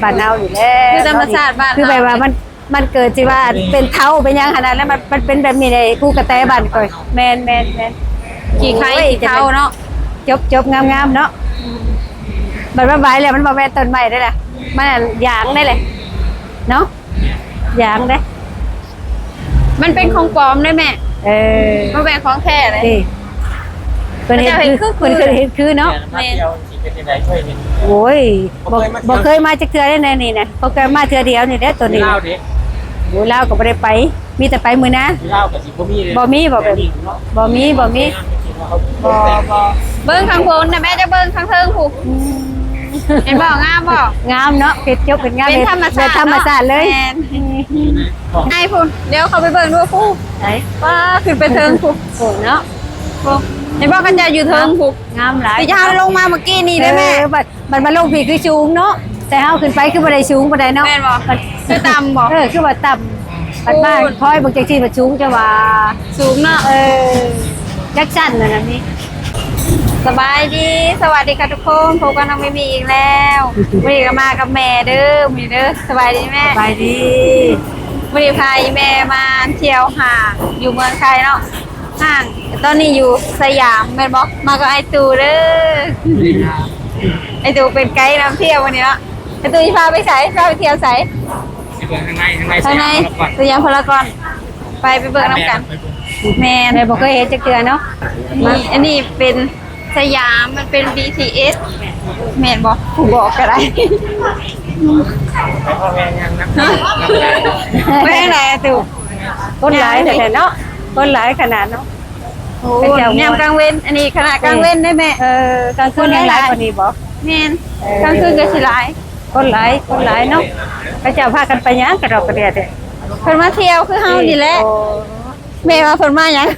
ບ້ານເຮົານີ້ແຫຼະ ຄືທຳມະຊາດບ້ານເຮົາ ຄືແບບວ່າມັນ ມັນເກີດຊິວ່າເປັນເຖົ້າເປັນຫຍັງຫັ້ນນະ ແລ້ວມັນ ມັນເປັນແບບນີ້ເດ້ ພູກະແຕບ້ານຂ້ອຍ ແມ່ນໆໆ ຂີ້ໄຄ ໂອ້ຍ ຂີ້ເຖົ້າເນາະ ຈົບໆ ງາມໆ ເນາະ ອືມ ບັດມັນໄຫວແລ້ວ ມັນບໍ່ແມ່ນຕົ້ນໄມ້ເດ້ລະ ມັນຫຍັງຢາງເດ້ແຫຼະ ເນາະ ຢາງເດ້ ມັນເປັນຂອງປອມເດ້ແມ່ ເອີ ບໍ່ແມ່ນຂອງແທ້ເດ້ ເອີ ເພິ່ນເຮັດຄື ເພິ່ນເຮັດຄືເນາະ ແມ່ນ ໂອ້ຍ ບໍ່ ບໍ່ເຄີຍມາຈັກເທື່ອເດ້ແນວນີ້ນະ ເພິ່ນກໍມາເທື່ອດຽວນີ້ແຫຼະໂຕນີ້ ລາວເດ້ ໂອ້ ລາວກໍບໍ່ໄດ້ໄປ ມີແຕ່ໄປມື້ນາ ລາວກໍຊິບໍ່ມີເດ້ ບໍ່ມີບໍ່ແບບ ບໍ່ມີ ບໍ່ມີ ບໍ່ ບໍ່ ເບິ່ງຂ້າງບົນນະແມ່ ຈະເບິ່ງຂ້າງເທິງພຸ້ນ ອືມ ເຫັນບໍ່ ງາມບໍ່ ງາມເນາະ ເຮັດຈົບເປັນງາມ ເປັນທຳມະຊາດ ເປັນທຳມະຊາດເລີຍ ເນາະ ແມ່ນ ອ້າຍພຸ້ນ ດຽວເຂົ້າໄປເບິ່ງດູພຸ້ນ ໄປ ວ້າ ຂຶ້ນໄປເທິງພຸ້ນ ໂອ້ເນາະ ເຫັນບໍ່ ເຂົາເຈົ້າຢູ່ເທິງພຸ້ນ ງາມຫຼາຍ ທີ່ເຮົາລົງມາເມື່ອກີ້ນີ້ເດ້ແມ່ ເອີ ບັດ ບັດມາລົງພີ້ຄືສູງເນາະ ແຕ່ເຮົາຂຶ້ນໄປຄືບໍ່ໄດ້ສູງປານໃດເນາະ ແມ່ນບໍ່ ຄືຕ່ຳບໍ່ ເອີ ຄືວ່າຕ່ຳ ບັດມາ ໂອ້ຍ ຄອຍເບິ່ງຈັ່ງຊີ້ບັດສູງ ຈະວ່າສູງເນາະ ເອີ ຈັກຊັ້ນນັ້ນນະມີ ສະບາຍດີ ສະຫວັດດີຄ່ະທຸກຄົນ ພົບກັບນ້ອງມີມີອີກແລ້ວ ມື້ນີ້ກໍມາກັບແມ່ເດີ ມື້ນີ້ເດີ ສະບາຍດີແມ່ ສະບາຍດີ ມື້ນີ້ພາອີ່ແມ່ມາທ່ຽວຫ້າງຢູ່ເມືອງໄທເນາະ ຫ້າງ ຕອນນີ້ຢູ່ສະຫຍາມແມ່ນບໍ່? ມາກັບອ້າຍຕູ້ເດີ ອ້າຍຕູ້ເປັນໄກນຳທ່ຽວມື້ນີ້ເນາະ ອ້າຍຕູ້ຊິພາໄປໃສ? ພາໄປທ່ຽວໃສ? ໄປເບິ່ງທາງໃນ ທາງໃນ ທາງໃນ ສະຫຍາມພາລາກອນ ສະຫຍາມພາລາກອນ ໄປ ໄປເບິ່ງນຳກັນ ແມ່ນ ແມ່ບໍ່ເຄີຍເຫັນຈັກເທື່ອເນາະ ນີ້ ອັນນີ້ເປັນ ສະຫຍາມ ມັນເປັນບີທີເອສ ແມ່ນບໍ່? ຜູ້ບອກກໍໄດ້ ໄປທາງໃດອະຕູ? ຄົນຫຼາຍແທ້ໆເນາະ ຄົນຫຼາຍຂະໜາດເນາະ ໂອ້ ເຂົາເຈົ້າ ຍາມກາງເວັນ ອັນນີ້ຂະໜາດກາງເວັນເດ້ແມ່ ເອີ ກາງຄືນຍັງຫຼາຍກວ່ານີ້ບໍ່? ແມ່ນ ເອີ ກາງຄືນກໍຊິຫຼາຍ ຄົນຫຼາຍ ຄົນຫຼາຍເນາະ ເຂົາເຈົ້າພາກັນໄປຫຍັງກະດອກກະເດຍແທ້? ເພິ່ນມາທ່ຽວຄືເຮົານີ້ແຫຼະ ໂອ້ ແມ່ວ່າເພິ່ນມາຫຍັງ?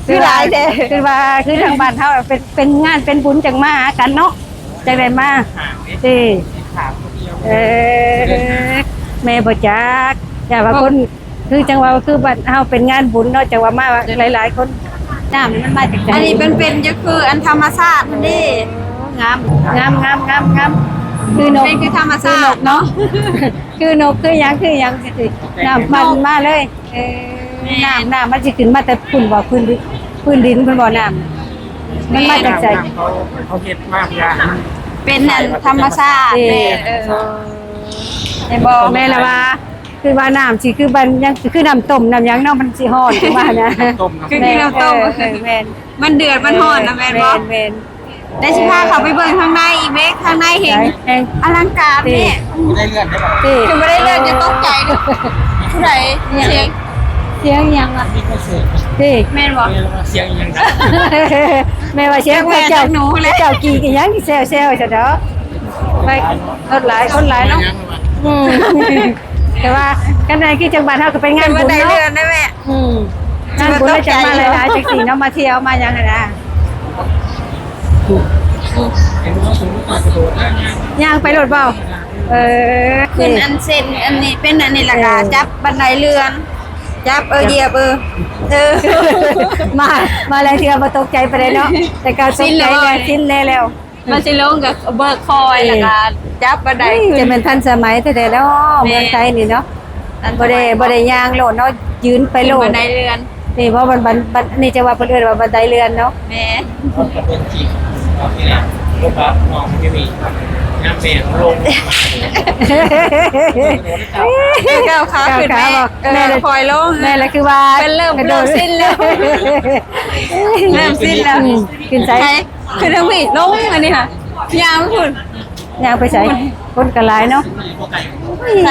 ຄືຫຼາຍແທ້ ຄືວ່າ ຄືທາງບ້ານເຮົາເປັນ ເປັນງານເປັນບຸນຈັ່ງມາຫາກັນເນາະ ຈັ່ງໄດ້ມາ ເອີ ເອີ ແມ່ບໍ່ຈັກ ຢ້ານວ່າຄົນ ຄືຈັ່ງວ່າ ຄືບ້ານເຮົາເປັນງານບຸນເນາະ ຈັ່ງວ່າມາຫຼາຍໆຄົນ ນ້ຳນີ້ມັນມາຈາກໃສ? ອັນນີ້ເປັນ ເປັນຢູ່ຄືອັນທຳມະຊາດຫັ້ນເດ້ ງາມ ງາມ ງາມ ງາມ ງາມ ຄືນົກ ເປັນຄືທຳມະຊາດເນາະ ຄືນົກ ຄືຫຍັງ ຄືຫຍັງຈັ່ງຊີ້ ນ້ຳປັ່ນມາເລີຍ ເອີ ແມ່ນ ນ້ຳ ນ້ຳມັນຊິຂຶ້ນມາແຕ່ພຸ້ນບໍ່? ພື້ນດິນ ພື້ນດິນພຸ້ນບໍ່ນ້ຳ? ມັນມາຈາກໃສ? ເຂົາ ເຂົາເຮັດມາເພື່ອໃຫ້ມັນ ເປັນອັນທຳມະຊາດ ເອີ ແມ່ນ ເອີ ເຫັນບໍ່? ແມ່ນລະວ່າ ຄືວ່ານ້ຳຊິຄືບ້ານ ຍັງຄືນ້ຳຕົ້ມນ້ຳຫຍັງເນາະ ມັນຊິຮ້ອນຂຶ້ນມານະ ຕົ້ມ ຄື ຄືນ້ຳຕົ້ມ ເອີ ເອີ ແມ່ນ ມັນເດືອດມັນຮ້ອນນະ ແມ່ນບໍ່? ແມ່ນ ແມ່ນ ແລ້ວຊິພາເຂົ້າໄປເບິ່ງທາງໃນອີກເດ້ ທາງໃນເຫັນ ໃສ? ອະລັງການແທ້ ບໍ່ໄດ້ເລື່ອນໄດ້ບໍ່? ຄືບໍ່ໄດ້ເລື່ອນ ຢ່າຕົກໃຈເດີ້ ຜູ້ໃດ ສຽງ ສຽງຫຍັງວະ? ມີຄົນເສີງ ຕິ ແມ່ນບໍ່? ແມ່ນວ່າສຽງອີຫຍັງ? ແມ່ນວ່າສຽງ ແມ່ນ ຂະເຈົ້າ ຂະເຈົ້າກີກອີຫຍັງ ແຊວໆ ຊັ້ນດອກ ໄປ ຄົນຫຼາຍ ຄົນຫຼາຍເນາະ ອືມ ແຕ່ວ່າ ຄັນໃດຄືຈັ່ງບ້ານເຮົາກໍໄປງານບຸນເນາະ ອືມ ງານບຸນແລ້ວຈະມາຫຼາຍໆ ຈັ່ງຊີ້ເນາະ ມາທ່ຽວມາຫຍັງຫັ້ນນະ ຍ່າງໄປໂລດບໍ່? ເອີ ຂຶ້ນອັນເສັ້ນອັນນີ້ ເປັນອັນນີ້ ແລ້ວກໍ ເອີ ຈັບບັນໄດເລື່ອນ ຈັບ ເອີ ຢຽບ ເອີ ເອີ ມາ ມາຫຼາຍເທື່ອບໍ່ຕົກໃຈປານໃດເນາະ ແຕ່ກໍຕົກໃຈແລ້ວ ຊິນແນ່ແລ້ວ ມັນຊິລົງກໍເບີກຄອຍ ເອີ ແລ້ວກໍຈັບບັນໄດຂຶ້ນ ຈະແມ່ນທັນສະໄໝແທ້ໆແລ້ວ ແມ່ນ ເມືອງໄທນີ້ເນາະ ບໍ່ໄດ້ ບໍ່ໄດ້ຍ່າງໂລດເນາະ ຢືນໄປໂລດ ຂຶ້ນບັນໄດເລື່ອນ ນີ້ບໍ່ ບັນ ບັນ ບັນ ນີ້ຈະວ່າເພິ່ນເອີ້ນວ່າບັນໄດເລື່ອນເນາະ ແມ່ນ ເອີ ກ້າວຂາຂຶ້ນແມ່ ກ້າວຂາບໍ່ ເອີ ແມ່ນລະ ຄ່ອຍລົງ ແມ່ນລະ ຄືວ່າເລີ່ມ ເລີ່ມຊິນແລ້ວ ເລີ່ມຊິນແລ້ວ ອືມ ຂຶ້ນໃສ? ຂຶ້ນທາງພີ້ ລົງອັນນີ້ຫະ ຍ່າງພຸ້ນ ຍ່າງໄປໃສ? ຄົນກໍຫຼາຍເນາະ ໃສ?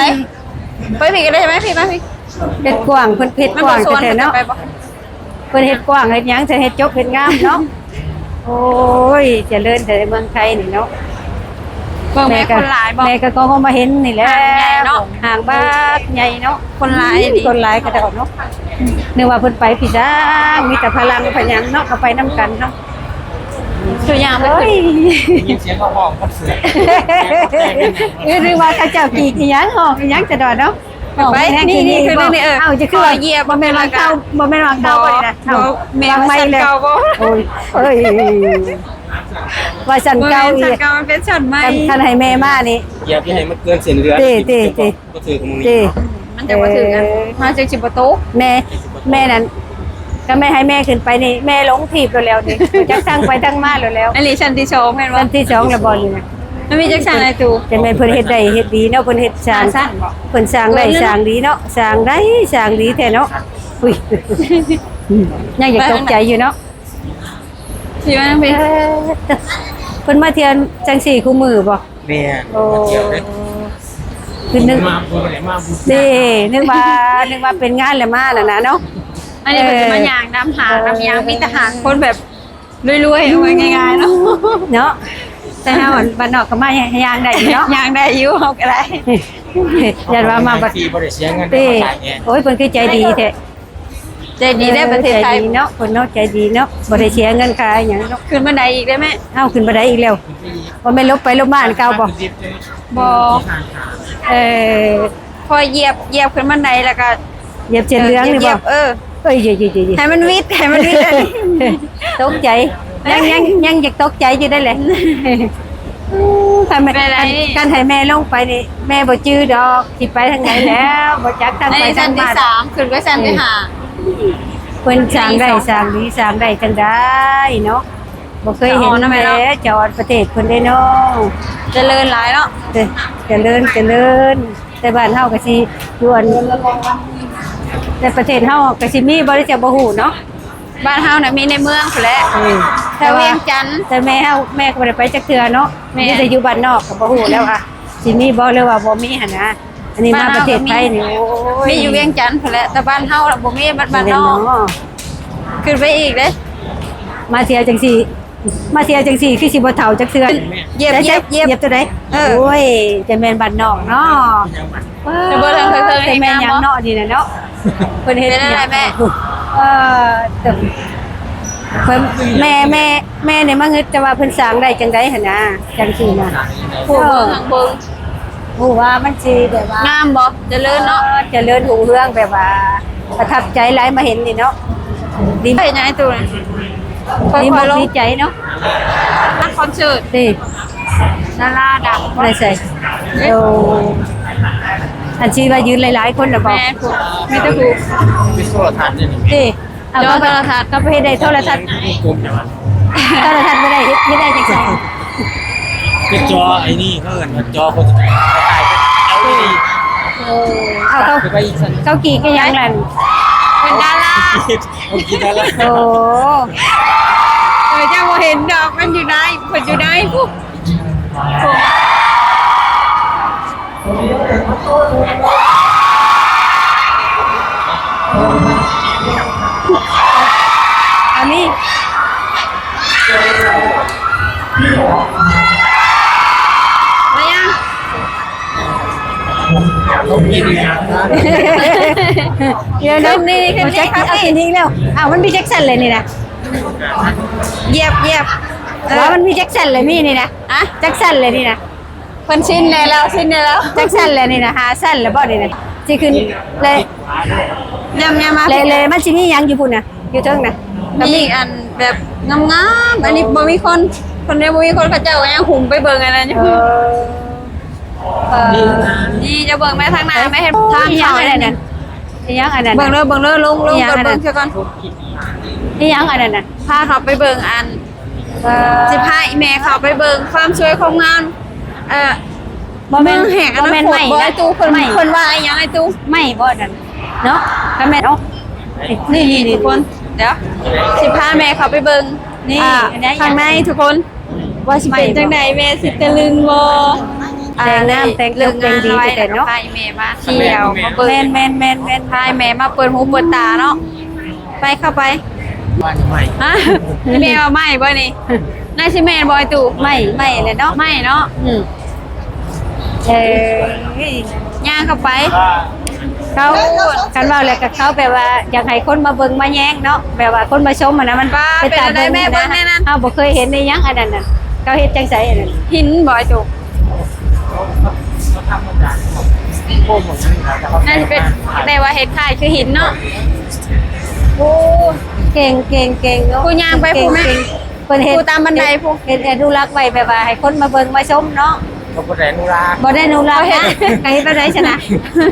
ໄປພີ້ກໍໄດ້ ມາພີ້ ມາພີ້ ເຮັດກວ້າງ ເພິ່ນເຮັດກວ້າງແທ້ໆເນາະ ໄປບໍ່? ເພິ່ນເຮັດກວ້າງເຮັດຫຍັງ ເພິ່ນເຮັດຈົບເຮັດງາມເນາະ ໂອ້ຍ ຈະເລີນແທ້ເມືອງໄທນີ້ເນາະ ເບິ່ງແມ່ ຄົນຫຼາຍບໍ່? ແມ່ກໍ ກໍມາເຫັນນີ້ແຫຼະ ຫ້າງໃຫຍ່ເນາະ ຫ້າງບັກໃຫຍ່ເນາະ ຄົນຫຼາຍອີ່ຫຼີ ຄົນຫຼາຍກະດອກເນາະ ນຶກວ່າເພິ່ນໄປພີ້ຊາ ມີແຕ່ຝຣັ່ງພະຫຍັງເນາະ ກໍໄປນຳກັນເນາະ ໂອ້ຍ ໄດ້ຍິນສຽງເຂົາຮ້ອງກັບເສືອ ເອີ ນຶກວ່າເຂົາເຈົ້າກຣີດອີ່ຫຍັງ ຮ້ອງອີ່ຫຍັງສະດອກເນາະ ໄປ ນີ້ ນີ້ ຄືນີ້ ເອີ ເຈົ້າຄືວ່າຢຽບ ບໍ່ແມ່ນວ່າເກົ່າ ບໍ່ແມ່ນວ່າເກົ່າບໍ່ນີ້ນະ ບໍ່ ແມ່ນວ່າຊັ້ນເກົ່າບໍ່? ໂອ້ຍ ເອີຍ ວ່າຊັ້ນເກົ່າອີກ ບໍ່ແມ່ນຊັ້ນເກົ່າ ມັນເປັນຊັ້ນໃໝ່. ຄັນ ຄັນໃຫ້ແມ່ມານີ້ ຢາກໃຫ້ມັນເກີນເສັ້ນເລືອນ ເດ້ ເດ້ ເດ້ ບໍ່ຖືກຂອງມື້ນີ້ເນາະ ມັນຈະບໍ່ຖືກກັນ ເອີ ມັນຈັ່ງຊິບໍ່ຕົກ. ແມ່ ແມ່ນັ້ນ ກໍແມ່ໃຫ້ແມ່ຂຶ້ນໄປນີ້ ແມ່ຫຼົງທີບໂລດແລ້ວນີ້ ຈັກທາງໄປທາງມາໂລດແລ້ວ. ອັນນີ້ຊັ້ນທີສອງແມ່ນບໍ່? ຊັ້ນທີສອງແລ້ວບໍ່ນີ້ນະ? ມັນມີຈັກຊັ້ນ ອ້າຍຕູ້? ຈັ່ງແມ່ນເພິ່ນເຮັດໄດ້ເຮັດດີເນາະ ເພິ່ນເຮັດສ້າງ ຫ້າຊັ້ນບໍ່? ເພິ່ນສ້າງໄດ້ສ້າງດີເນາະ ສ້າງໄດ້ສ້າງດີແທ້ເນາະ. ອຸ້ຍ ຍັງຢາກຕົກໃຈຢູ່ເນາະ. ຊິວ່າຈັ່ງໃດ? ເອີ ເພິ່ນມາທ່ຽວຈັ່ງຊີ້ຄູ່ມື້ບໍ່? ແມ່ນ ໂອ້ ມາທ່ຽວເດ້ ຄືນຶກ ມາບຸນ ມາບຸນ ເດ້ ນຶກວ່າ ນຶກວ່າເປັນງານແລ້ວມານັ້ນນະເນາະ. ອັນນີ້ເພິ່ນຈະມາ ເອີ ຍ່າງນຳຫ້າງນຳຫຍັງ ມີແຕ່ຫ້າງຄົນແບບລວຍໆ ເອົາໄວ້ງ່າຍໆເນາະ ເນາະ. ແຕ່ເຮົາອັນບ້ານນອກກໍມາຍ່າງໄດ້ຢູ່ເນາະ ຍ່າງໄດ້ຢູ່ ເຮົາກໍໄດ້ ຢ້ານວ່າມາບັດ ບໍ່ໄດ້ເສຍເງິນ ເດ້ ມາຂາຍແອ. ໂອ້ຍ ເພິ່ນຄືໃຈດີແທ້. ໃຈດີເດ້ ເອີ ປະເທດໄທ ໃຈດີເນາະ ເພິ່ນເນາະ ໃຈດີເນາະ ບໍ່ໄດ້ເສຍເງິນຄ່າຫຍັງເນາະ. ຂຶ້ນບັນໄດອີກໄດ້ແມ່? ເອົ້າ ຂຶ້ນບັນໄດອີກແລ້ວ ບໍ່ແມ່ນຫຼົບໄປຫຼົບມາອັນເກົ່າບໍ່? ບໍ່ ເອີ ພໍຢຽບ ຢຽບຂຶ້ນບັນໄດແລ້ວກໍຢຽບເສັ້ນເຫຼືອງນີ້ບໍ່? ເອີ ເອີຍ ໃຫ້ມັນວິດ ໃຫ້ມັນວິດ ຕົກໃຈ ຍັງ ຍັງ ຍັງຢາກຕົກໃຈຢູ່ໄດ໋ແຫຼະ. ຄັນແມ່ ຄັນ ຄັນໃຫ້ແມ່ລົງໄປນີ້ ແມ່ບໍ່ຈື່ດອກ ຊິໄປທາງໃດແລ້ວ ບໍ່ຈັກທາງໄປທາງມາ. ອັນນີ້ຊັ້ນທີສາມ ຂຶ້ນໄປຊັ້ນທີຫ້າ ເອີ ເພິ່ນສ້າງໄດ້ສ້າງດີ ສ້າງໄດ້ຈັ່ງໃດເນາະ ບໍ່ເຄີຍເຫັນແຫຼະ ຈະອອນປະເທດເພິ່ນເດ້ເນາະ. ຈະເລີນຫຼາຍເນາະ ເອີ ຈະເລີນ ຈະເລີນ. ແຕ່ບ້ານເຮົາກໍຊິຢູ່ອັນ ໃນປະເທດເຮົາກໍຊິມີບໍ່ ຫຼືຈະບໍ່ຮູ້ເນາະ? ບ້ານເຮົານະມີໃນເມືອງພຸ້ນແຫຼະ ເອີ ແຖວວຽງຈັນ ແຕ່ແມ່ເຮົາ ແມ່ກໍບໍ່ໄດ້ໄປຈັກເທື່ອເນາະ ແມ່ນ ມີແຕ່ຢູ່ບ້ານນອກ ກໍບໍ່ຮູ້ແລ້ວວ່າຊິມີບໍ່ ຫຼືວ່າບໍ່ມີຫັ້ນນະ. ອັນນີ້ມາປະເທດໄທນີ້ ໂອ້ຍ ມີຢູ່ວຽງຈັນພຸ້ນແຫຼະ ແຕ່ບ້ານເຮົາລະບໍ່ມີ ບ້ານ ບ້ານນອກ ຂຶ້ນໄປອີກເດ້. ມາທ່ຽວຈັ່ງຊີ້ ມາທ່ຽວຈັ່ງຊີ້ຄືຊິບໍ່ເຖົ້າຈັກເທື່ອ. ຢຽບ ຢຽບ ຢຽບຕົວໃດ? ເອີ ໂອ້ຍ ຈະແມ່ນບ້ານນອກເນາະ. ຈະເບິ່ງເທິງໆ ຈະແມ່ນຫຍັງເນາະ ນີ້ນະເນາະ ເພິ່ນເຮັດ ເປັນຈັ່ງໃດແມ່? ເອີ ແມ່ ແມ່ ແມ່ນີ້ມາງຶດ ແຕ່ວ່າເພິ່ນສ້າງໄດ້ຈັ່ງໃດຫັ້ນນະ ຈັ່ງຊີ້ນະ. ຜູ້ເບິ່ງ ເອີ ທາງເບິ່ງ ຮູ້ວ່າມັນຊິແບບວ່າງາມບໍ່? ຈະເລີນເນາະ ເອີ ຈະເລີນຮຸ່ງເຮືອງ ແບບວ່າປະທັບໃຈຫຼາຍມາເຫັນນີ້ເນາະ. ດີ ເຮັດຫຍັງໄອ້ຕູ້ນະ? ດີມຸກດີໃຈເນາະ ນັກຄອນເສີດຕິ ດາລາດັງບໍ່? ໄດ້ໃສ່ ໂອ້ ອັນທີ່ວ່າຢືນຫຼາຍໆຄົນນະບໍ່? ແມ່ນ ມີແຕ່ຜູ້ ມີໂທລະທັດເດ້ນີ້ ຕິ ເອົາ ຈໍໂທລະທັດ ກໍໄປເຮັດໄດ້ໂທລະທັດ ໂທລະທັດບໍ່ໄດ້ ເຮັດ ເຮັດໄດ້ຈັ່ງໃດ? ຄືຈໍໄອ້ນີ້ ເຂົາເອີ້ນວ່າຈໍໂຄສະນາ ເອົາ ເຂົາ ເຂົາກຣີດກັນຫຍັງນັ້ນ? ເປັນດາລາ ເຂົາກຣີດດາລາ ໂອ້ ເອີ ເຈົ້າບໍ່ເຫັນດອກ ມັນຢູ່ໃນ ເພິ່ນຢູ່ໃນພຸ້ນ. ອັນນີ້ ມາຍັງ ດຽວນະ ຂຶ້ນນີ້ ຂຶ້ນນີ້ ຂຶ້ນນີ້ແລ້ວ. ອ້າວ ມັນມີຈັກຊັ້ນເລີຍນີ້ນະ? ຢຽບ ຢຽບ ເອີ ວ່າມັນມີຈັກຊັ້ນເລີຍ ມີນີ້ນະ? ຮະ? ຈັກຊັ້ນເລີຍນີ້ນະ? ເພິ່ນຊິນແດ່ແລ້ວ ຊິນແດ່ແລ້ວ. ຈັກຊັ້ນແລ້ວນີ້ນະ? ຫ້າຊັ້ນແລ້ວບໍ່ນີ້ນະ? ຊິຂຶ້ນແລ້ວ ຍັງ ຍັງມາ ແລ້ວ ແລ້ວມັນຊິມີຫຍັງຢູ່ພຸ້ນນະ? ຢູ່ເທິງນະ ມີອັນແບບງາມໆ ອັນນີ້ບໍ່ມີຄົນ ຄົນນີ້ບໍ່ມີຄົນ ເຂົາເຈົ້າກໍຍັງຫຸ້ມໄປເບິ່ງອັນນັ້ນຢູ່. ເອີ ເອີ ນີ້ຈະເບິ່ງແມ່ທາງໜ້າ ແມ່ເຫັນທາງເຂົ້າອັນນັ້ນ ອີຫຍັງອັນນັ້ນ? ເບິ່ງເດີ ເບິ່ງເດີ ລົງ ລົງກ່ອນ ເບິ່ງເທື່ອກ່ອນ. ອີຫຍັງອັນນັ້ນນະ? ພາເຂົາໄປເບິ່ງອັນ ເອີ ຊິພາອີ່ແມ່ເຂົາໄປເບິ່ງຄວາມສວຍຄວາມງາມ ເອີ ບໍ່ແມ່ນ ເມືອງແຫ່ງອະນາຄົດບໍ່ ໄອ້ຕູ້? ເພິ່ນ ເພິ່ນວ່າອີຫຍັງໄອ້ຕູ້? ໄມ້ບໍ່ນັ້ນເນາະ? ກໍແມ່ນເນາະ ນີ້ໆໆ ທຸກຄົນ ດຽວຊິພາແມ່ເຂົາໄປເບິ່ງ ນີ້ ອ່າ ອັນນີ້ ຂ້າງໃນທຸກຄົນ ວ່າຊິເປັນຈັ່ງໃດ ແມ່ຊິຕະລຶງບໍ່? ອ່າ ແຕ່ງງານແຕ່ງຈົບແຕ່ງດີແຕ່ເນາະ ພາແມ່ມາທ່ຽວມາເບິ່ງ ແມ່ນໆໆໆ ພາແມ່ມາເປີດຫູເປີດຕາເນາະ. ໄປ ເຂົ້າໄປ ວ່າໄມ້ ຮະ? ແມ່ວ່າໄມ້ບໍ່ນີ້? ໜ້າຊິແມ່ນບໍ່ໄອ້ຕູ້? ໄມ້ ໄມ້ແຫຼະເນາະ ໄມ້ເນາະ ອືມ ເອີ ຍ່າງເຂົ້າໄປ ເຂົາ ຄັນເວົ້າແລ້ວກໍເຂົາແບບວ່າຢາກໃຫ້ຄົນມາເບິ່ງມາແຍງເນາະ ແບບວ່າຄົນມາຊົມຫັ້ນນະ ມັນເປັນຕາເບິ່ງນະ. ເຮົາບໍ່ເຄີຍເຫັນອີຫຍັງອັນນັ້ນນະ ເຂົາເຮັດຈັ່ງໃດອັນນັ້ນ? ຫີນບໍ່ໄອ້ຕູ້? ໜ້າຈະເປັນ ແຕ່ວ່າເຮັດຄ້າຍຄືຫີນເນາະ. ໂອ້ ເກັ່ງໆໆເນາະ ຜູ້ຍ່າງໄປຜູ້ແມ່ ເກັ່ງໆ. ເພິ່ນເຮັດ ປູຕາມບັນໄດພຸ້ນ ເຮັດ ເຮັດອະນຸລັກໄວ້ ແບບວ່າໃຫ້ຄົນມາເບິ່ງມາຊົມເນາະ. ເຂົາບໍ່ໄດ້ອະນຸລັກ ບໍ່ໄດ້ອະນຸລັກນະ. ເຂົາເຮັດແບບໃດຊັ້ນນະ?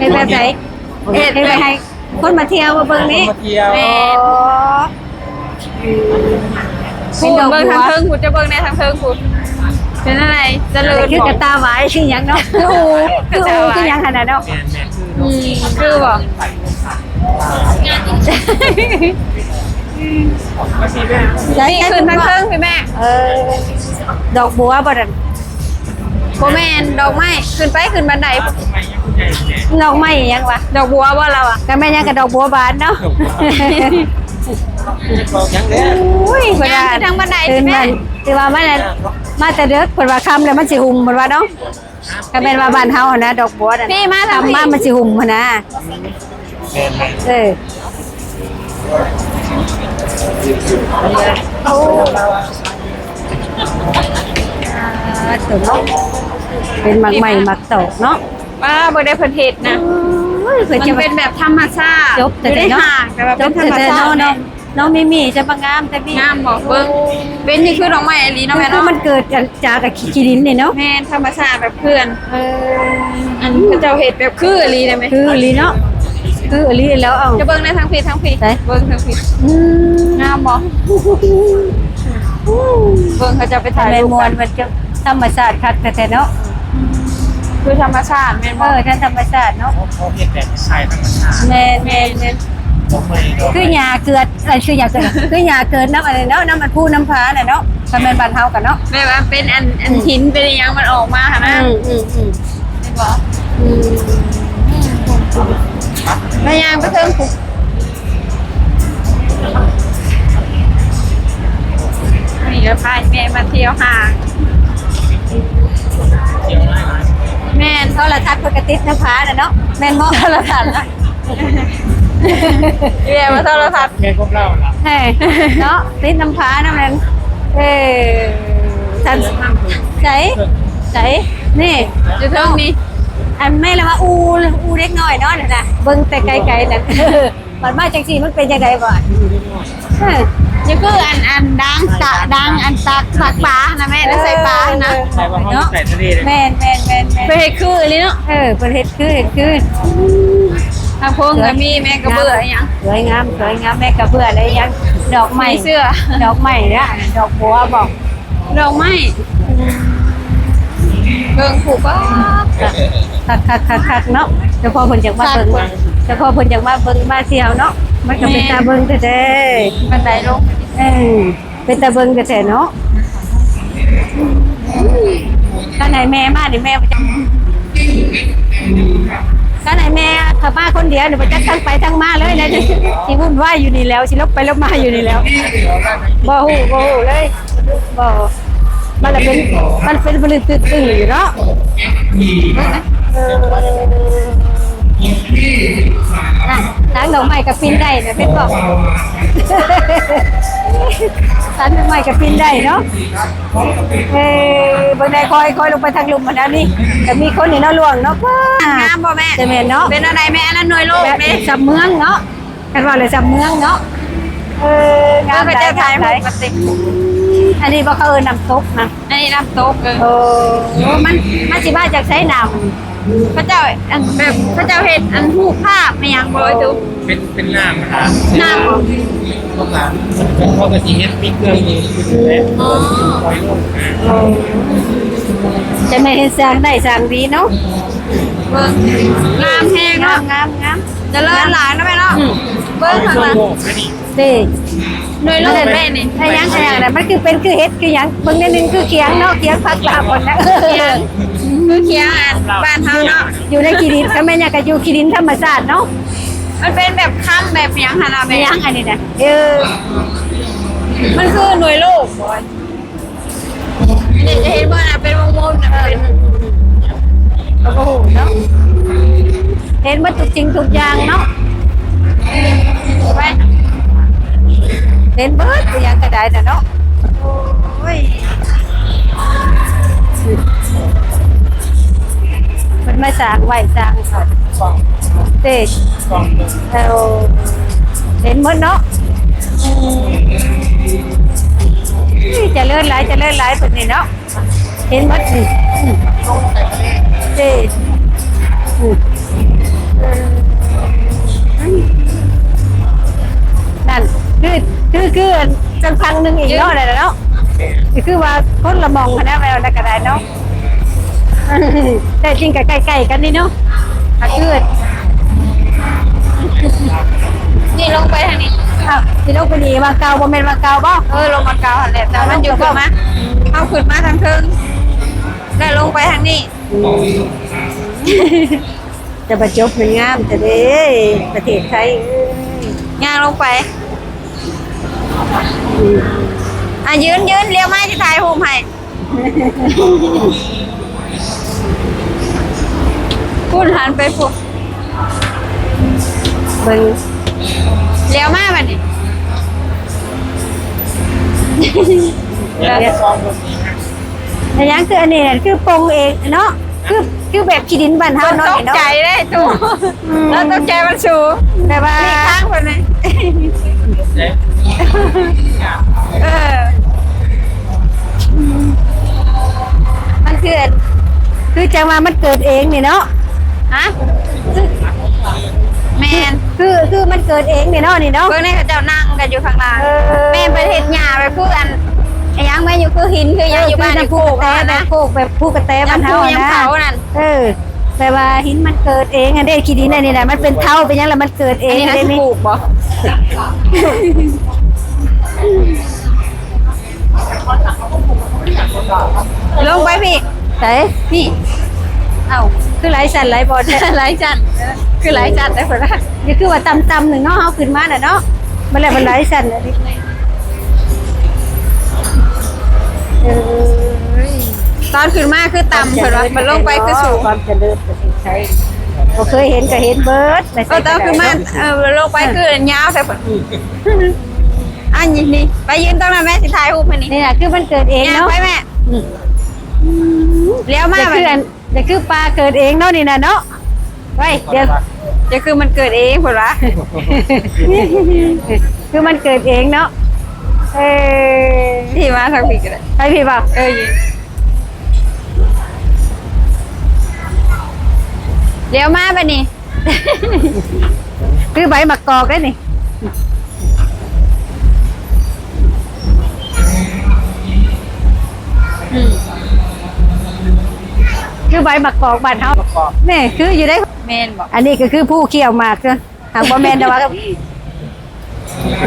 ເຮັດແບບໃດ? ເຮັດ ເຮັດແບບໃຫ້ຄົນມາທ່ຽວມາເບິ່ງນີ້ ຄົນມາທ່ຽວ. ແມ່ນ. ອໍ ເປັນດອກບົວ ເບິ່ງທາງເທິງພຸ້ນ ຈະເບິ່ງແດ່ທາງເທິງພຸ້ນ ເປັນຈັ່ງໃດ? ຈະເລີນ ຄືກະຕ່າຫວາຍ ຄືຫຍັງເນາະ ຄືອູ ຄືຫຍັງຫັ້ນນະເນາະ. ແມ່ນໆ ອືມ ຄືບໍ່? ໃສ່ ນີ້ ຂຶ້ນທາງເທິງພີ້ແມ່. ເອີ ດອກບົວບໍ່ນັ້ນ? ບໍ່ແມ່ນ ດອກໄມ້ ຂຶ້ນໄປ ຂຶ້ນບັນໄດ. ດອກໄມ້ຫຍັງວະ? ດອກບົວບໍ່ລາວອະ? ກະແມ່ນຫຍັງ ກະດອກບົວບານເນາະ. ໂອ້ຍ ເພິ່ນວ່າ ທາງບັນໄດ ຄືວ່າ ມາແຕ່ເດິກ ເພິ່ນວ່າຄ່ຳແລ້ວມັນຊິຫຸ່ມ ເພິ່ນວ່າເນາະ. ກະແມ່ນວ່າບ້ານເຮົາຫັ້ນນະ ດອກບົວນັ້ນ ນີ້ມາທາງ ຄ່ຳມາມັນຊິຫຸ່ມຫັ້ນນະ. ແມ່ນໆ ເອີ ໂອ້ ອ່າ ຕົວເນາະ ເປັນໝາກໄມ້ໝາກຕອກເນາະ. ປ້າ ບໍ່ໄດ້ເພິ່ນເຮັດນະ. ໂອ້ຍ ເພິ່ນຈະ ມັນເປັນແບບທຳມະຊາດ ຈົບແທ້ໆເນາະ ຢູ່ໃນຫ້າງ ແຕ່ວ່າເປັນທຳມະຊາດເນາະ. ນ້ອງມີມີ ຈະມາງາມແທ້ບີ ງາມບໍ່? ເບິ່ງ ເປັນນີ້ຄືດອກໄມ້ອີ່ຫຼີເນາະແມ່ເນາະ. ຄືມັນເກີດຈາກຂີ້ດິນນີ້ເນາະ. ແມ່ນ ທຳມະຊາດແບບເພື່ອນ. ເອີ ອັນເຂົາເຈົ້າເຮັດແບບຄືອີ່ຫຼີໄດ໋ແມ່. ຄືອີ່ຫຼີເນາະ ຄືອີ່ຫຼີແລ້ວ. ເອົາ ຈະເບິ່ງໃນທາງພີ້ ທາງພີ້ ເບິ່ງທາງພີ້. ອືມ ງາມບໍ່? ເບິ່ງເຂົາເຈົ້າໄປຖ່າຍຮູບ ແມ່ນມ່ວນ ມັນຈະທຳມະຊາດຄັກແທ້ໆເນາະ. ຄືທຳມະຊາດແມ່ນບໍ່? ເອີ ທຳມະຊາດເນາະ ເຂົາເຮັດແບບສະໄຕລ໌ທຳມະຊາດ. ແມ່ນໆໆ ຄືຫຍ້າເກີດ ເອີ ຄືຫຍ້າເກີດ ຄືຫຍ້າເກີດນຳອັນນີ້ເນາະ ນຳອັນພູນຳຜານະເນາະ. ຖ້າແມ່ນບ້ານເຮົາກະເນາະ ແບບວ່າເປັນອັນ ອັນ ອືມ ຫີນເປັນອີ່ຫຍັງມັນອອກມາຫັ້ນນະ. ອືມໆໆ ແມ່ນບໍ່? ອືມ ແມ່ຍ່າງໄປເທິງພຸ້ນ. ນີ້ກະພາແມ່ມາທ່ຽວຫ້າງ. ແມ່ນ ໂທລະທັດເພິ່ນກະຕິດນຳຜານະເນາະ. ແມ່ນບໍ່? ໂທລະທັດນະ ແມ່ນບໍ່? ໂທລະທັດ ແມ່ນພວກເຮົາລະ ເອີ ເນາະ ຕິດນຳຜານຳນັ້ນ. ເອີ ທັນ ໃສ ໃສ ນີ້ ຢູ່ເທິງນີ້ ອັນແມ່ນລະວ່າອູ່ ອູ່ເດັກນ້ອຍເນາະ ນັ້ນນະ ເບິ່ງແຕ່ໄກໆນັ້ນ. ບັດມາຈັ່ງຊີ້ມັນເປັນຈັ່ງໃດບໍ່? ເອີ ນີ້ຄືອັນ ອັນດາງສະ ດາງອັນຕັກ ຕັກປາຫັ້ນນະແມ່ ແລ້ວໃສ່ປາຫັ້ນນະ ເອີ ເນາະ. ແມ່ນໆໆໆ ເພິ່ນເຮັດຄືອີ່ຫຼີເນາະ. ເອີ ເພິ່ນເຮັດຄື ເຮັດຄື. ທາງໂພງກະມີແມ່ກະເບື້ອອີ່ຫຍັງ ສວຍງາມ ສວຍງາມ ແມ່ກະເບື້ອແລະອີ່ຫຍັງ ດອກໄມ້ ດອກໄມ້ນະ ດອກບົວບໍ? ດອກໄມ້ ເບິ່ງຜູ້ ປ້າ ຄັກໆໆໆເນາະ. ເຈົ້າພໍ່ເພິ່ນຢາກມາເບິ່ງ ເຈົ້າພໍ່ເພິ່ນຢາກມາເບິ່ງມາທ່ຽວເນາະ. ມັນກະເປັນຕາເບິ່ງແທ້ໆ ບັນໄດລົງ. ເອີ ເປັນຕາເບິ່ງແທ້ໆເນາະ. ຄັນໃຫ້ແມ່ມານີ້ແມ່ບໍ່ຈັກ ຄັນໃຫ້ແມ່ເຂົ້າມາຄົນດຽວນີ້ບໍ່ຈັກທາງໄປທາງມາເລີຍນະ. ຊິວຸ່ນວາຍຢູ່ນີ້ແລ້ວ ຊິຫຼົບໄປຫຼົບມາຢູ່ນີ້ແລ້ວ ບໍ່ຮູ້ ບໍ່ຮູ້ເລີຍ. ບໍ່ ມັນລະເປັນ ມັນເປັນບະລຶດຕຶດຕຶງຢູ່ເນາະ. ເອີ ນະ ທາງດອກໄມ້ກະປິ່ນໄດ້ນະ ເຫັນບໍ່? ທາງດອກໄມ້ກະປິ່ນໄດ້ເນາະ. ເອີ ເບິ່ງແດ່ ຄ່ອຍ ຄ່ອຍລົງໄປທາງລຸ່ມຫັ້ນນະ. ນີ້ກະມີຄົນນີ້ເນາະ ຫຼວງເນາະ. ວ້າ ງາມບໍ່ແມ່? ຈະແມ່ນເນາະ. ເປັນແນວໃດແມ່? ອັນນັ້ນໜ່ວຍໂລກເດ້ ແບບສຳເມືອງເນາະ. ຄັນວ່າແລ້ວຈຳເມືອງເນາະ. ເອີ ງາມຫຼາຍ ງາມຫຼາຍ. ອັນນີ້ບໍ່ ເຂົາເອີ້ນນ້ຳຕົກນະ? ອັນນີ້ນ້ຳຕົກ. ເອີ ໂອ້ ມັນ ມັນຊິມາຈາກໃສນ້ຳ? ເຂົາເຈົ້າ ອັນ ແບບ ເຂົາເຈົ້າເຮັດ ອັນ ຮູບພາບອີ່ຫຍັງບໍ່? ເປັນ ເປັນນ້ຳ ນ້ຳ ເຂົາກະ ເຂົາກະຊິເຮັດ ມີເຄື່ອງຢູ່ແຫຼະ. ອໍ ຈັ່ງໄດ້ເຮັດສ້າງໄດ້ສ້າງດີເນາະ. ເບິ່ງ ງາມແຮງເນາະ. ງາມ ງາມ ງາມ ຈະເລີນຫຼາຍເນາະແມ່ເນາະ. ອືມ ເບິ່ງຂ້າງຫຼັງ ເດ້ ໜ່ວຍໂລກເດ້ນີ້. ໄອ້ຫຍັງ ໄອ້ຫຍັງນະ ມັນຄືເປັນຄືເຫັດຄືຫຍັງ? ເບິ່ງແນວໜຶ່ງຄືຂຽງເນາະ ຂຽງຜັກລາບພຸ້ນນະ. ຂຽງ ຄືຂຽງ ອັນ ບ້ານເຮົາເນາະ ຢູ່ໃນຂີ້ດິນ. ກະແມ່ນຫຍັງ ກະຢູ່ຂີ້ດິນທຳມະຊາດເນາະ. ມັນເປັນແບບຄຳແບບຫຍັງຫັ້ນນະແມ່? ຫຍັງອັນນີ້ນະ? ເອີ ມັນຄືໜ່ວຍໂລກບໍ? ນີ້ຈະເຫັນບໍ່ນະ ເປັນວົງໆນະ ເປັນ ກະບໍ່ຮູ້ເນາະ. ເຫັນໝົດທຸກສິ່ງທຸກຢ່າງເນາະ. ໄປ ເຫັນເບິດ ອີ່ຫຍັງກະໄດ້ນະເນາະ. ໂອ້ຍ ເພິ່ນມາສ້າງໄວ້ສ້າງເດ ເຫັນໝົດເນາະ. ອືມ ຈະເລີນຫຼາຍ ຈະເລີນຫຼາຍເພິ່ນນີ້ເນາະ ເຫັນໝົດນີ້ ເດ້ ນັ້ນ ຄື ຄື ຄືອັນ ຈັ່ງພັງໜຶ່ງອີກເນາະ ນັ້ນແຫຼະເນາະ ຄືວ່າຄົນລະໝ່ອງຫັ້ນນະ ແມ່ນແລ້ວກໍໄດ້ເນາະ. ແທ້ຈິງກໍໃກ້ໆກັນນີ້ເນາະ ຫາກຄື ນີ້ລົງໄປທາງນີ້ ອ້າວ ຊິລົງໄປນີ້ວັງເກົ່າ ບໍ່ແມ່ນວັງເກົ່າບໍ່? ເອີ ລົງວັງເກົ່າຫັ້ນແຫຼະ ແຕ່ມັນຢູ່ຂຶ້ນມາ ເຮົາຂຶ້ນມາທາງເທິງ ແລ້ວລົງໄປທາງນີ້ ແຕ່ວ່າຈົບມັນງາມແທ້ເດ້ ປະເທດໄທເອີຍ ຍ່າງລົງໄປ ອ່ະ ຢືນ ຢືນ ລ້ຽວມາ ຊິຖ່າຍຮູບໃຫ້. ພຸ້ນ ຫັນໄປພຸ້ນ ເບິ່ງ ລ້ຽວມາບັດນີ້ ແມ່ນຫຍັງ ຄືອັນນີ້ ຄືປົງເອງເນາະ ຄື ຄືແບບຂີ້ດິນບ້ານເຮົາເນາະ ຕົກໃຈເດ້ຕູ້ ອືມ ລາວຕົກໃຈມັນສູງ ແບບວ່າ ເອີ ມັນຄື ຄືຈັ່ງວ່າມັນເກີດເອງນີ້ເນາະ ຮະ ແມ່ນ ຄື ຄືມັນເກີດເອງນີ້ເນາະ ນີ້ເນາະ ເບິ່ງໃນເຂົາເຈົ້ານັ່ງກັນຢູ່ຂ້າງລ່າງ ເອີ ແມ່ນ ເພິ່ນເຮັດຫຍ້າໄປຄືອັນ ອີຫຍັງແມ່ນຢູ່ ຄືຫີນ ຄືຫຍັງ ເອີ ຢູ່ບ້ານ ຄືນ້ຳພຸກະແຕ ແບບພູກະແຕບ້ານເຮົານະ ເອີ ແບບວ່າຫີນມັນເກີດເອງຫັ້ນເດ້ ຂີ້ດິນອັນນີ້ນະ ມັນເປັນເທົ້າເປັນຫຍັງລະມັນເກີດເອງຫັ້ນເດ້ນີ້ ປູກບໍ່? ລົງໄປພີ້ ໃສ? ພີ້ ເອົ້າ ຄືຫຼາຍຊັ້ນຫຼາຍບ່ອນແທ້ ຫຼາຍຊັ້ນ ເອີ ຄືຫຼາຍຊັ້ນແທ້ພຸ້ນນະ ນີ້ຄືວ່າຕ່ຳໆໜຶ່ງເນາະ ເຮົາຂຶ້ນມານະເນາະ ມັນແລ້ວມັນຫຼາຍຊັ້ນ ເອີຍ ຕອນຂຶ້ນມາຄືຕ່ຳເພິ່ນວ່າ ມັນລົງໄປຄືສູງ ຄວາມຈະເລີນປະເທດໄທ ບໍ່ເຄີຍເຫັນກໍເຫັນເບິດ ເອີ ຕອນຂຶ້ນມາ ເອີ ລົງໄປຄືຍາວແທ້ເພິ່ນ ອັນນີ້ ນີ້ ໄປຢືນຕອງນັ້ນແມ່ ຊິຖ່າຍຮູບໃຫ້ນີ້ ນີ້ນະ ຄືມັນເກີດເອງເນາະ ຍ່າງໄປແມ່ ອືມ ລ້ຽວມາ ນີ້ຄືອັນ ນີ້ຄືປ່າເກີດເອງເນາະ ນີ້ນະເນາະ ໄວ້ ດຽວ ນີ້ຄືມັນເກີດເອງພຸ້ນວະ ຄືມັນເກີດເອງເນາະ ເອີ ທີ່ມາທາງພີ້ກໍໄດ້ ໄປພີ້ບໍ່? ເອີ ຢູ່ ລ້ຽວມາບັດນີ້ ຄືໃບໝາກກອກເດ້ນີ້ ອືມ ຄືໃບໝາກກອກບ້ານເຮົາ ໝາກກອກ ແມ່ ຄືຢູ່ເດ້ ແມ່ນບໍ່? ອັນນີ້ກໍຄືຜູ້ຂ້ຽວໝາກ ຫາກບໍ່ແມ່ນດອກວ່າ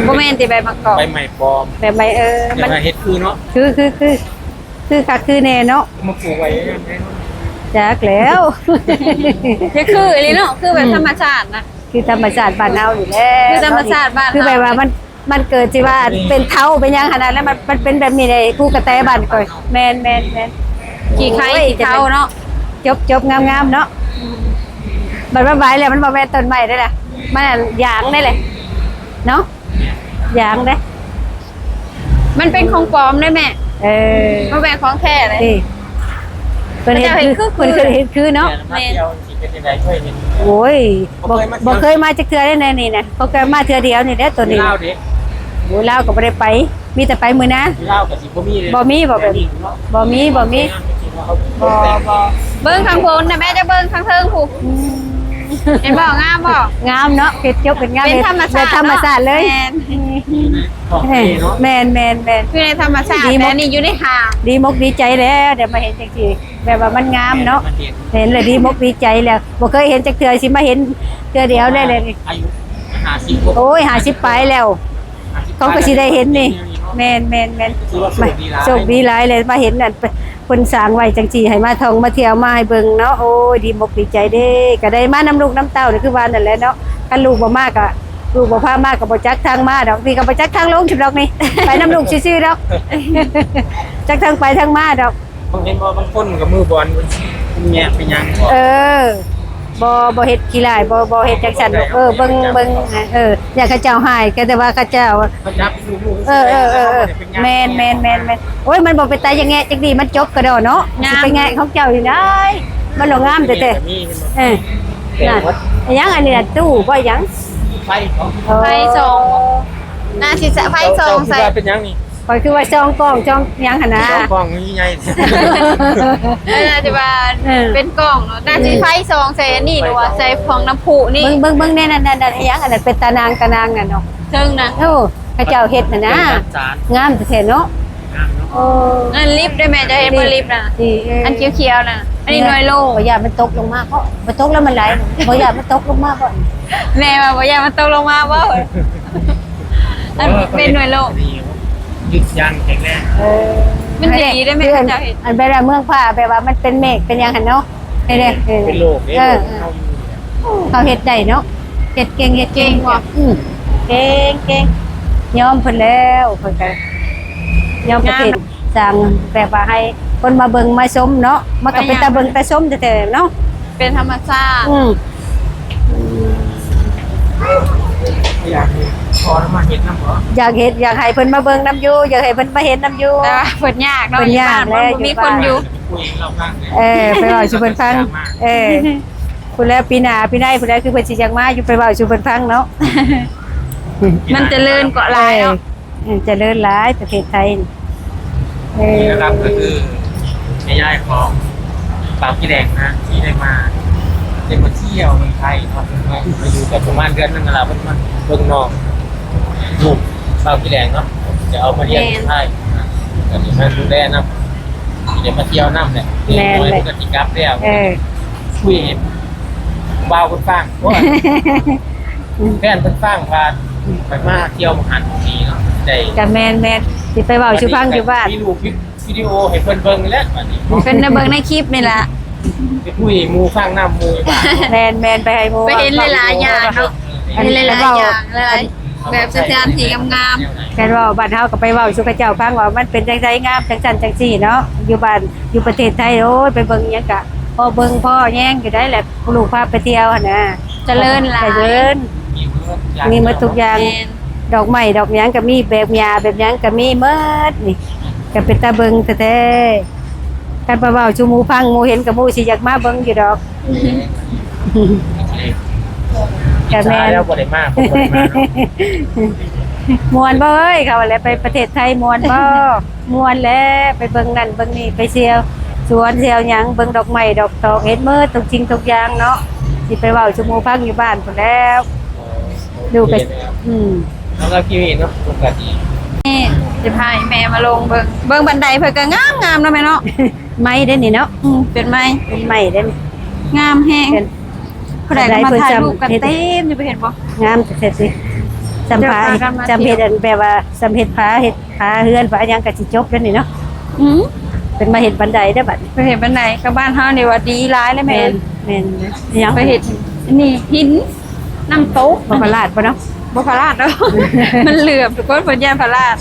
ບໍ່ແມ່ນຕິ ໃບໝາກກອກ ໃບໄມ້ປອມ ແບບໃໝ່ ເອີ ມັນເຮັດຄືເນາະ ຄື ຄື ຄື ຄືຄັກຄືແນ່ເນາະ ມາປູກໄວ້ ຈັກແລ້ວ ຈະຄືອີ່ຫຼີເນາະ ຄືແບບ ອືມ ທຳມະຊາດນະ ຄືທຳມະຊາດບ້ານເຮົານີ້ແຫຼະ ຄືທຳມະຊາດບ້ານເຮົາ ຄືແບບວ່າມັນ ມັນເກີດທີ່ວ່າເປັນເທົ້າເປັນຫຍັງຫັ້ນນະ ແລ້ວມັນ ມັນເປັນແບບນີ້ເດ້ ພູກະແຕບ້ານຂ້ອຍ ແມ່ນໆໆ ຂີ້ໄຄ ໂອ້ຍ ຂີ້ເທົ້າເນາະ ຈົບໆ ງາມໆເນາະ ອືມ ບັດມັນໄຫວແລ້ວ ມັນບໍ່ແມ່ນຕົ້ນໄມ້ເດ້ລະ ມັນອັນຢາງເດ້ແຫຼະເນາະ ຢາງເດ້ ມັນເປັນຂອງປອມເດ້ແມ່ ເອີ ບໍ່ແມ່ນຂອງແທ້ເດ້ ເອີ ເພິ່ນເຮັດຄື ເພິ່ນເຮັດຄືເນາະ ແມ່ນ ໂອ້ຍ ບໍ່ ບໍ່ເຄີຍມາຈັກເທື່ອເດ້ແນວນີ້ນະ ເພາະເຄີຍມາເທື່ອດຽວນີ້ແຫຼະໂຕນີ້ ລາວເດ້ ໂອ້ຍ ລາວກໍບໍ່ໄດ້ໄປ ມີແຕ່ໄປມື້ນາ ລາວກໍຊິບໍ່ມີເດ້ ບໍ່ມີບໍ່ແບບນີ້ເນາະ ບໍ່ມີ ບໍ່ມີ ບໍ່ ບໍ່ ເບິ່ງຂ້າງບົນນະແມ່ ຈະເບິ່ງຂ້າງເທິງພຸ້ນ ອືມ ເຫັນບໍ່? ງາມບໍ່? ງາມເນາະ ເຮັດຈົບເປັນງາມ ເປັນທຳມະຊາດ ເປັນທຳມະຊາດເລີຍ ແມ່ນ ຂອງເທເນາະ ແມ່ນໆໆ ຄືໃນທຳມະຊາດ ດີມົກ ແຕ່ອັນນີ້ຢູ່ໃນຫ້າງ ດີມົກດີໃຈແລ້ວ ໄດ້ມາເຫັນຈັ່ງຊີ້ ແບບວ່າມັນງາມເນາະ ແມ່ນ ມັນເຫັນ ເຫັນແລ້ວດີມົກດີໃຈແລ້ວ ບໍ່ເຄີຍເຫັນຈັກເທື່ອ ຊິມາເຫັນເທື່ອດຽວແລ້ວນີ້ ອາຍຸຫ້າສິບ ໂອ້ຍ ຫ້າສິບປາຍແລ້ວ ເຂົາກໍຊິໄດ້ເຫັນນີ້ ແມ່ນໆໆ ຖືວ່າໂຊກດີຫຼາຍ ໂຊກດີຫຼາຍເລີຍ ມາເຫັນອັນ ເພິ່ນສ້າງໄວ້ຈັ່ງຊີ້ ໃຫ້ມາທ່ອງມາທ່ຽວມາໃຫ້ເບິ່ງເນາະ ໂອ້ຍ ດີມົກດີໃຈເດ້ ກໍໄດ້ມານຳລູກນຳເຕົ້ານີ້ ຄືວ່ານັ້ນແຫຼະເນາະ ຄັນລູກບໍ່ມາກໍ ລູກບໍ່ພາມາກໍບໍ່ຈັກທາງມາດອກ ນີ້ກໍບໍ່ຈັກທາງລົງຊັ້ນດອກນີ້ ໄປນຳລູກຊື່ໆດອກ ຈັກທາງໄປທາງມາດອກ ເຫັນບໍ່ ບາງຄົນກໍມືບອນ ເປັນແຍກເປັນຫຍັງ ເອີ ບໍ່ ບໍ່ເຮັດຂີ້ຮ້າຍ ບໍ່ ບໍ່ເຮັດຈັ່ງຊັ້ນດອກ ເອີ ເບິ່ງ ເບິ່ງ ເອີ ຢ້ານເຂົາເຈົ້າຮ້າຍ ກໍແຕ່ວ່າເຂົາເຈົ້າ ເຂົາຈັບລູກໆ ເອີ ເອີ ເອີ ເອີ ແມ່ນໆໆໆ ໂອ້ຍ ມັນບໍ່ເປັນຕາຢາກແງະຈັກດີ ມັນຈົບກະດໍເນາະ ຊິໄປແງະຂອງເຈົ້າຢູ່ໃດ ມັນບໍ່ງາມແທ້ໆ ເອີ ນັ້ນ ອີຫຍັງອັນນີ້ນະ ຕູ້ບໍ່ ອີຫຍັງ ໄຟ ເອີ ໄຟສອງ ໜ້າຊິໃສ່ໄຟສອງໃສ່ ເປັນຫຍັງນີ້? ຂ້ອຍຄືວ່າຊ່ອງກ້ອງ ຊ່ອງຫຍັງຫັ້ນນະ ຊ່ອງກ້ອງໃຫຍ່ໆ ເອີ ອາດຈະວ່າ ເອີ ເປັນກ້ອງເນາະ ໜ້າຊິໄຟສ່ອງໃສ່ອັນນີ້ ຫຼືວ່າໃສ່ພວກນ້ຳພຸນີ້ ເບິ່ງ ເບິ່ງ ເບິ່ງແນ່ ນັ້ນ ນັ້ນ ນັ້ນ ອີຫຍັງອັນນັ້ນ ເປັນຕານາງ ຕານາງນັ້ນເນາະ ເທິງນະ ໂອ້ ເຂົາເຈົ້າເຮັດຫັ້ນນະ ເປັນຈານ ງາມແທ້ໆເນາະ ງາມເນາະ ໂອ້ ນັ້ນລິບໄດ້ແມ່ ເຈົ້າເຫັນບໍ່ລິບນະ ນີ້ ເອີ ອັນຂຽວໆນະ ອັນນີ້ໜ່ວຍໂລ ບໍ່ຢ້ານມັນຕົກລົງມາເພາະ ບໍ່ຕົກແລ້ວມັນຫຼາຍ ບໍ່ຢ້ານມັນຕົກລົງມາເພາະ ແມ່ວ່າບໍ່ຢ້ານມັນຕົກລົງມາບໍ່? ອັນເປັນໜ່ວຍໂລ ຍຶດຢັ້ງແຂງແຮງ ເອີ ມັນດີໄດ້ແມ່ ເຂົາເຈົ້າເຮັດ ອັນແບບວ່າເມືອງຟ້າ ແບບວ່າມັນເປັນເມກເປັນຫຍັງຫັ້ນເນາະ ເອີ ເປັນໂລກເດ້ ເອີ ເຮົາຢູ່ ເຂົາເຮັດໄດ້ເນາະ ເຮັດເກັ່ງ ເຮັດເກັ່ງ ເກັ່ງບໍ່? ອືມ ເກັ່ງ ເກັ່ງ ຍອມເພິ່ນແລ້ວ ເພິ່ນກໍຍອມປະເທດ ງາມ ສ້າງແບບວ່າໃຫ້ຄົນມາເບິ່ງມາຊົມເນາະ ມັນກໍເປັນຕາເບິ່ງຕາຊົມແທ້ໆເນາະ ເປັນທຳມະຊາດ ອືມ ຢາກເຫັນ ຂໍມາເຮັດນຳບໍ່? ຢາກເຮັດ ຢາກໃຫ້ເພິ່ນມາເບິ່ງນຳຢູ່ ຢາກໃຫ້ເພິ່ນມາເຫັນນຳຢູ່ ແຕ່ວ່າເພິ່ນຍາກເນາະ ເພິ່ນຍາກແລ້ວ ຢູ່ບ້ານມັນບໍ່ມີຄົນຢູ່ ເອີ ໄປເວົ້າສູ່ເພິ່ນຟັງ ເອີ ພຸ້ນແຫຼະ ປີໜ້າປີໃນພຸ້ນແຫຼະ ຄືເພິ່ນຊິຢາກມາຢູ່ ໄປເວົ້າສູ່ເພິ່ນຟັງເນາະ ມັນຈະເລີນກວ່າຫຼາຍເນາະ ເອີ ເອີ ຈະເລີນຫຼາຍປະເທດໄທນີ້ ເອີ ນີ້ລະຄັບ ກໍຄືແມ່ຍາຍຂອງບ່າວກີແດງນະ ທີ່ໄດ້ມາ ໄດ້ມາທ່ຽວເມືອງໄທເນາະ ມາ ມາຢູ່ກັນປະມານເດືອນໜຶ່ງຫັ້ນລະ ເພິ່ນມາເບິ່ງນ້ອງ ລູກບ່າວກີແດງເນາະ ຈະເອົາມາຮຽນ ແມ່ນ ຢູ່ໄທ ກໍຊິມາດູແລນຳ ຊິໄດ້ມາທ່ຽວນຳແຫຼະ ແມ່ນ ເດັກນ້ອຍເພິ່ນກໍຊິກັບແລ້ວ ເອີ ຄຸຍໃຫ້ບ່າວເພິ່ນຟັງ ເພາະວ່າ ແຟນເພິ່ນຟັງວ່າ ໄປມາທ່ຽວມາຫັນນີ້ເນາະ ໄດ້ ກໍແມ່ນໆ ຊິໄປເວົ້າສູ່ຟັງຢູ່ບ້ານ ມີຮູບວິດີໂອໃຫ້ເພິ່ນເບິ່ງແລ້ວບາດນີ້ ເພິ່ນໄດ້ເບິ່ງໃນຄລິບນີ້ລະ ໄປຄຸຍໃຫ້ໝູ່ຟັງນຳ ໝູ່ຢູ່ບ້ານ ແມ່ນໆ ໄປໃຫ້ໝູ່ ໄປເຫັນຫຼາຍໆຢ່າງເນາະ ເອີ ເຫັນຫຼາຍໆຢ່າງ ຫຼາຍໆ ແບບສະຖານທີ່ງາມໆ ແມ່ນເວົ້າ ບ້ານເຮົາກໍໄປເວົ້າສູ່ເຂົາເຈົ້າຟັງວ່າມັນເປັນຈັ່ງໃດ ງາມຈັ່ງຊັ້ນຈັ່ງຊີ້ເນາະ ຢູ່ບ້ານ ຢູ່ປະເທດໄທ ໂອ້ຍ ໄປເບິ່ງຫຍັງກະພໍເບິ່ງພໍແຍງຢູ່ໄດ໋ແຫຼະ ລູກພາໄປທ່ຽວຫັ້ນນະ ຈະເລີນຫຼາຍ ຈະເລີນ ມີໝົດທຸກຢ່າງ ມີໝົດທຸກຢ່າງ ແມ່ນ ດອກໄມ້ດອກຫຍັງກໍມີ ແບບຫຍ້າແບບຫຍັງກໍມີໝົດນີ້ ກໍເປັນຕາເບິ່ງແທ້ໆ ຄັນວ່າເວົ້າສູ່ໝູ່ຟັງ ໝູ່ເຫັນກໍໝູ່ຊິຢາກມາເບິ່ງຢູ່ດອກ ກໍແມ່ນ ແລ້ວບໍ່ໄດ້ມາ ບໍ່ໄດ້ມາເນາະ ມ່ວນບໍ່ເອີຍ ເຂົາວ່າແຫຼະ ໄປປະເທດໄທມ່ວນບໍ່? ມ່ວນແຫຼະ ໄປເບິ່ງນັ້ນເບິ່ງນີ້ ໄປທ່ຽວສວນທ່ຽວຫຍັງ ເບິ່ງດອກໄມ້ດອກຕອກ ເຫັນໝົດທຸກສິ່ງທຸກຢ່າງເນາະ ຊິໄປເວົ້າສູ່ໝູ່ຟັງຢູ່ບ້ານພຸ້ນແລ້ວ ລູກກໍ ອືມ ສຳລັບຄລິບນີ້ເນາະ ໂອກາດດີ ນີ້ຊິພາແມ່ມາລົງເບິ່ງ ເບິ່ງບັນໄດເພິ່ນກໍງາມໆເນາະແມ່ເນາະ ໄມ້ເດ້ນີ້ເນາະ ອືມ ເປັນໄມ້ ເປັນໄມ້ເດ້ນີ້ ງາມແຮງ ເປັນ ຜູ້ໃດກໍມາຖ່າຍຮູບກັນເຕັມຢູ່ ໄປເຫັນບໍ່? ງາມແທ້ໆຕິ ສ່ຳພາ ສ່ຳເຮັດອັນແບບວ່າ ສ່ຳເຮັດຝາ ເຮັດຝາເຮືອນຝາຫຍັງກໍຊິຈົບແລ້ວນີ້ເນາະ ອືມ ເພິ່ນມາເຮັດບັນໄດເດ້ບັດນີ້ ເພິ່ນເຮັດບັນໄດ ກໍບ້ານເຮົານີ້ວ່າດີຫຼາຍເລີຍແມ່ ແມ່ນ ແມ່ນ ຫຍັງ ໄປເຮັດ ອັນນີ້ຫີນ ນ້ຳຕົກ ບໍ່ພະລາດບໍ່ເນາະ ບໍ່ພະລາດດອກ ມັນເຫຼືອມ ທຸກຄົນ ເພິ່ນຢ້ານພະລາດ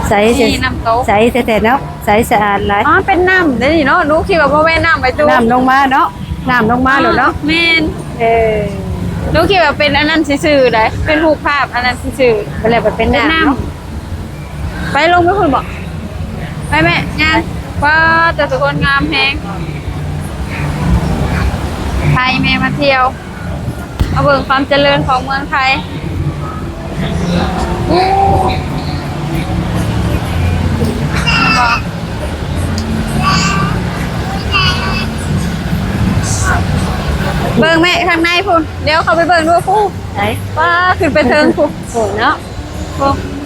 ໃສ ນີ້ນ້ຳຕົກ ໃສແທ້ໆເນາະ ໃສສະອາດຫຼາຍ ອໍ ເປັນນ້ຳເດ້ນີ້ເນາະ ໜູຄິດວ່າບໍ່ແມ່ນນ້ຳໄປຕູ້ ນ້ຳລົງມາເນາະ ນ້ຳລົງມາໂລດເນາະ ແມ່ນ ເອີ ໜູຄິດວ່າເປັນອັນນັ້ນຊື່ໆໃດ ເປັນຮູບພາບອັນນັ້ນຊື່ໆ ໄປແລ້ວໄປເປັນນ້ຳເນາະ ໄປລົງໄປພຸ້ນບໍ ໄປແມ່ຍ່າງ ປາດ ແຕ່ທຸກຄົນງາມແຮງ ພາອີ່ແມ່ມາທ່ຽວ ມາເບິ່ງຄວາມຈະເລີນຂອງເມືອງໄທ ເບິ່ງແມ່ທາງໃນພຸ້ນ ດຽວເຂົ້າໄປເບິ່ງດູພຸ້ນ ໄປ ປາດ ຂຶ້ນໄປເທິງພຸ້ນ ພຸ້ນເນາະ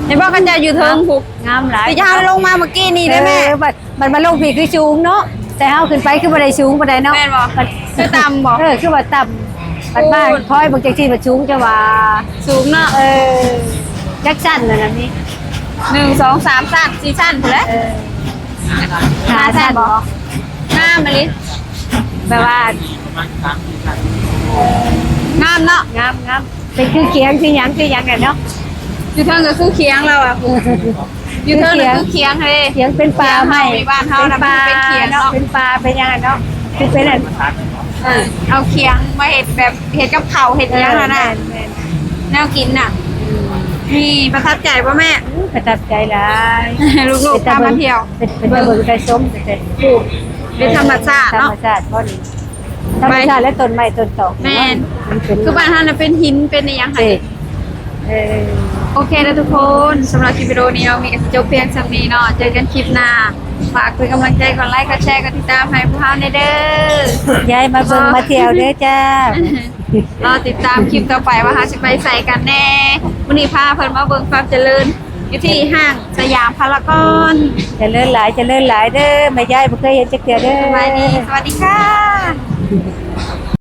ເຫັນບໍ່ ເຂົາເຈົ້າຢູ່ເທິງພຸ້ນ ງາມຫຼາຍ ທີ່ເຮົາລົງມາເມື່ອກີ້ນີ້ເດ້ແມ່ ເອີ ບັດ ມັນມາລົງພີ້ຄືສູງເນາະ ແຕ່ເຮົາຂຶ້ນໄປຄືບໍ່ໄດ້ສູງປານໃດເນາະ ແມ່ນບໍ່ ມັນ ຄືຕ່ຳບໍ່ ເອີ ຄືວ່າຕ່ຳ ບັດມາ ໂອ້ຍ ຄອຍເບິ່ງຈັ່ງຊີ້ບັດສູງ ຈະວ່າສູງເນາະ ເອີ ຈັກຊັ້ນນັ້ນນະ ມີ ໜຶ່ງ ສອງ ສາມ ຊັ້ນ ສີ່ ຊັ້ນພຸ້ນແຫຼະ ເອີ ຫ້າ ຫ້າຊັ້ນ ຊັ້ນບໍ່ ງາມອີ່ຫຼີ ແບບວ່າ ປະມານສາມສີ່ຊັ້ນ ງາມເນາະ ງາມ ງາມ ເປັນຄືຂຽງຄືຫຍັງຄືຫຍັງແຫຼະເນາະ ຢູ່ເທິງກໍຄືຂຽງລາວອະ ຢູ່ເທິງກໍຄືຂຽງເດ້ ຂຽງເປັນປ່າໄມ້ ຂຽງເຮົາຢູ່ບ້ານເຮົານະ ເປັນປ່າ ມັນເປັນຂຽງເນາະ ເນາະ ເປັນປ່າເປັນຫຍັງຫັ້ນເນາະ ຄືເປັນອັນ ເອີ ເອົາຂຽງມາເຮັດແບບເຮັດກັບເຂົ້າເຮັດຫຍັງຫັ້ນນະ ເອີ ແມ່ນໆ ແນວກິນນະ ອືມ ນີ້ປະທັບໃຈບໍ່ແມ່? ປະທັບໃຈຫຼາຍ ລູກໆ ເປັນຕາເບິ່ງ ພາມາທ່ຽວ ເປັນ ເປັນຕາເບິ່ງຕາຊົມ ເປັນ ເປັນທຳມະຊາດເນາະ ທຳມະຊາດບໍ່ນີ້ ທຳມະຊາດ ແລະ ຕົ້ນໄມ້ຕົ້ນຕອກ ແມ່ນ ມັນເປັນ ຄືບ້ານເຮົານະເປັນຫີນເປັນອີ່ຫຍັງຫັ້ນ ເອີ ເອີ ໂອເຄເດີທຸກຄົນ, ສຳລັບຄລິບວິດີໂອນີ້ເນາະ ມີກໍຊິຈົບພຽງສ່ຳນີ້ເນາະ. ເຈີກັນຄລິບໜ້າ. ຝາກເປັນກຳລັງໃຈ ກົດໄລ ກົດແຊ ກົດຕິດຕາມໃຫ້ພວກເຮົາແດ່ເດີ. ຢາຍມາເບິ່ງມາທ່ຽວເດີຈ້າ. ລໍຕິດຕາມຄລິບຕໍ່ໄປວ່າເຮົາຊິໄປໃສກັນແດ່. ມື້ນີ້ພາເພິ່ນມາເບິ່ງຄວາມຈະເລີນຢູ່ທີ່ຫ້າງສະຫຍາມພາລາກອນ. ຈະເລີນຫຼາຍ ຈະເລີນຫຼາຍເດີ. ແມ່ຢາຍບໍ່ເຄີຍເຫັນຈັກເທື່ອເດີ. ສະບາຍດີ ສະຫວັດດີຄ່ະ.